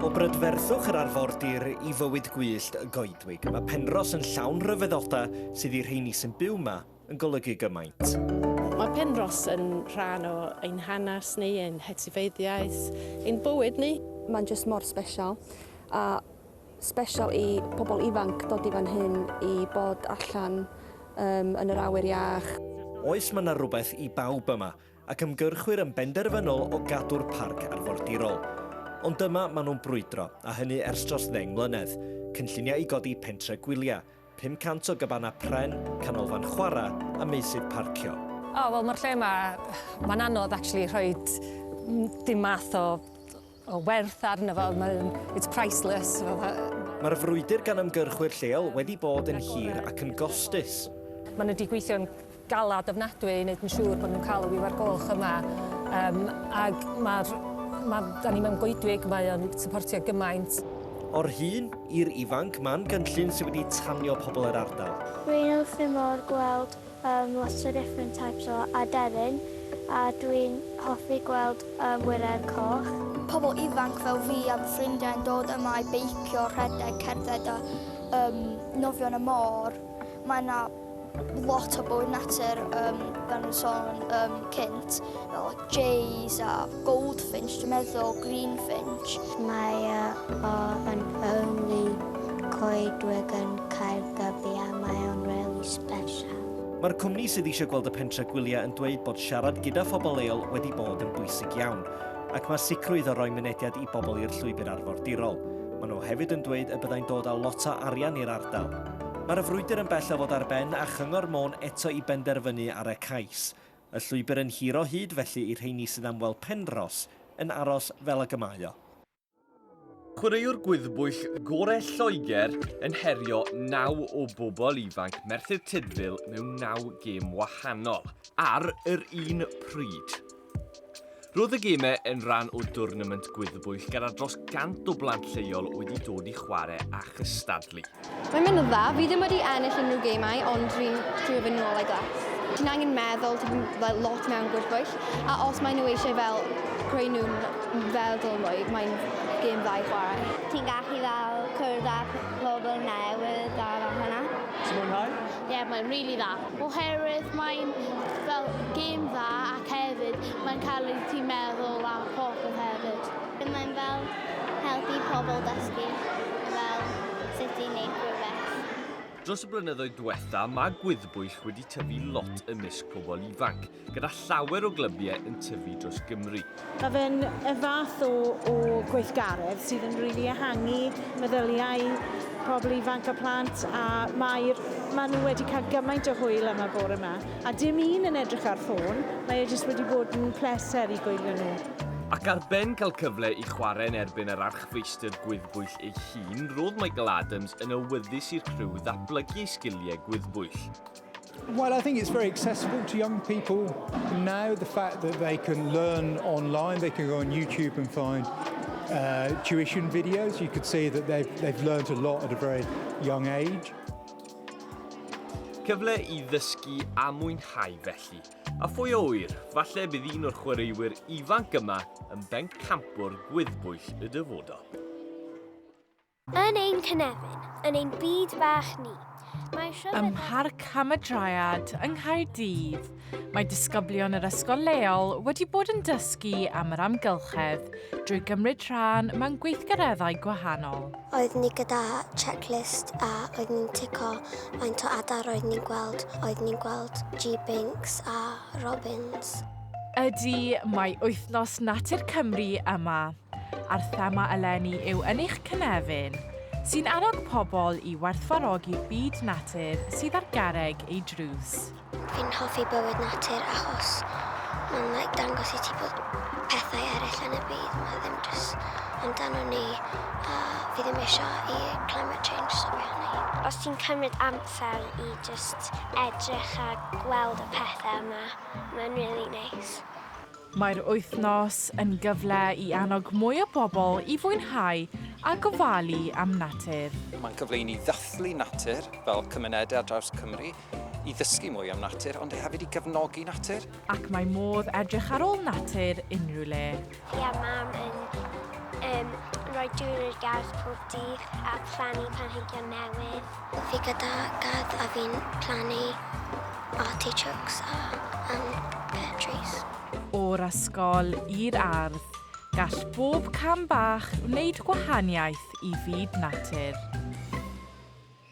O brydferthwch yr arfordir i fywyd gwyllt y goedwig, mae Penrhos yn llawn rhyfeddodau sydd i'r rheini sy'n byw 'ma yn golygu gymaint. Mae Penrhos yn rhan o ein hanes ni, ein hetifeddiaeth, ein bywyd ni. Mae'n jyst mor sbesial, a sbesial i pobl ifanc dod i fan hyn i bod allan um, yn yr awyr iach. Oes, mae 'na rywbeth i bawb yma, ac ymgyrchwyr yn benderfynol o gadw'r parc arfordirol. Ond dyma maen nhw'n brwydro, a hynny ers dros ddeng mlynedd. Cynlluniau i godi pentre gwyliau, 500 o gabanau pren, canolfan chwarae a meysydd parcio. O, wel mae'r lle yma, mae'n anodd actually rhoi dim math o o werth arno fo, mae'n, it's priceless. Mae'r frwydr gan ymgyrchwyr lleol wedi bod yn hir ac yn gostus. Maen nhw wedi gweithio'n galad ofnadwy i wneud yn siŵr bod nhw'n cael y wiwer goch yma. Um, ac mae'r, ma, da ni mewn goedwig, mae o'n supportio gymaint. O'r hŷn i'r ifanc, mae'n gynllun sydd wedi tanio pobl yr ardal. Rwy'n wrth fy modd gweld um, lots o different types o aderyn a dwi'n hoffi gweld um, wyren coch. Pobl ifanc fel fi a fy ffrindiau yn dod yma i beicio, rhedeg, cerdded a um, nofio yn y môr. Mae yna lot o bywyd natur um, fel nhw'n sôn um, cynt, fel jays a goldfinch, dwi'n meddwl, greenfinch. Mae o yn only coedwig yn Caergybi a mae o'n really special. Mae'r cwmni sydd eisiau gweld y pentre gwyliau yn dweud bod siarad gyda phobl leol wedi bod yn bwysig iawn, ac mae sicrwydd o roi mynediad i bobl i'r llwybr arfordirol. Maen nhw hefyd yn dweud y byddai'n dod â lot o arian i'r ardal. Mae'r frwydr yn bell o fod ar ben a Chyngor Môn eto i benderfynu ar y cais. Y llwybr yn hir o hyd felly i'r rheini sydd am weld Penrhos yn aros fel ag y mae o. Chwaraewr gwyddbwyll gorau Lloegr yn herio naw o bobl ifanc Merthyr Tudful mewn naw gêm wahanol, ar yr un pryd. Roedd y gemau yn rhan o dwrnament gwyddbwyll gyda dros 100 o blant lleol wedi dod i chwarae a chystadlu. Mae'n mynd yn dda. Fi ddim wedi ennill unrhyw gemau, ond dwi'n trio fynd nôl i glas. Ti'n angen meddwl tipyn fel lot mewn gwyddbwyll, a os maen nhw eisiau fel creu nhw'n feddwl mwy, mae'n gêm dda i chwarae. Ti'n gallu fel cwrdd â pobl newydd a fel hwnna. Ti'n mwynhau? Ie, yeah, mae'n rili dda. Oherwydd mae'n fel gêm dda ac hefyd mae'n cael ei ti meddwl am popeth hefyd. Mae'n fel helpu pobl dysgu fel sut i wneud rhywbeth. Dros y blynyddoedd diwetha, mae gwyddbwyll wedi tyfu lot ymysg pobl ifanc, gyda llawer o glybiau yn tyfu dros Gymru. Mae fe'n y fath o, o gweithgaredd sydd yn rili ehangu meddyliau pobl ifanc a plant a mae'r, maen nhw wedi cael gymaint o hwyl yma bore yma a dim un yn edrych ar ffôn, mae e jyst wedi bod yn pleser i gwylio nhw. Ac ar ben cael cyfle i chwarae yn erbyn yr archfeistr gwyddbwyll ei hun, roedd Michael Adams yn awyddus i'r criw ddatblygu ei sgiliau gwyddbwyll. Well, I think it's very accessible to young people now. The fact that they can learn online, they can go on YouTube and find tuition videos. You could see that they've learned a lot at a very young age. Cyfle i ddysgu a mwynhau felly. A phwy a ŵyr, falle bydd un o'r chwaraewyr ifanc yma yn bencampwr gwyddbwyll y dyfodol. Yn ein cynefin, yn ein byd bach ni, mae rhyfedd... Ym Mharc Hamadryad yng Nghaerdydd, mae disgyblion yr ysgol leol wedi bod yn dysgu am yr amgylchedd drwy gymryd rhan mewn gweithgareddau gwahanol. Oeddwn ni gyda checklist a oeddwn ni'n tico faint o adar oeddwn ni'n gweld. Oeddwn ni'n gweld G-Binks a Robins. Ydy, mae Wythnos Natur Cymru yma, a'r thema eleni yw Yn eich cynefin, sy'n annog pobl i werthfawrogi'r byd natur sydd ar garreg eu drws. Fi'n hoffi bywyd natur achos mae'n like, dangos i ti bod pethau eraill yn y byd. Mae ddim jyst amdano ni a fi ddim eisiau i climate change stopio hynny. Os ti'n cymryd amser i just edrych a gweld y pethau yma, mae'n really nice. Mae'r wythnos yn gyfle i annog mwy o bobl i fwynhau a gofalu am natur. Mae'n cyfle i ni ddathlu natur fel cymunedau ar draws Cymru, i ddysgu mwy am natur, ond hefyd i gefnogi natur. Ac mae modd edrych ar ôl natur unrhyw le. Fi a mam yn um, rhoi rhoi dŵr i'r gardd pob dydd a plannu planhigion newydd. Fi gyda gardd a fi'n plannu artichokes a um, pear trees. O'r ysgol i'r ardd, gall bob cam bach wneud gwahaniaeth i fyd natur.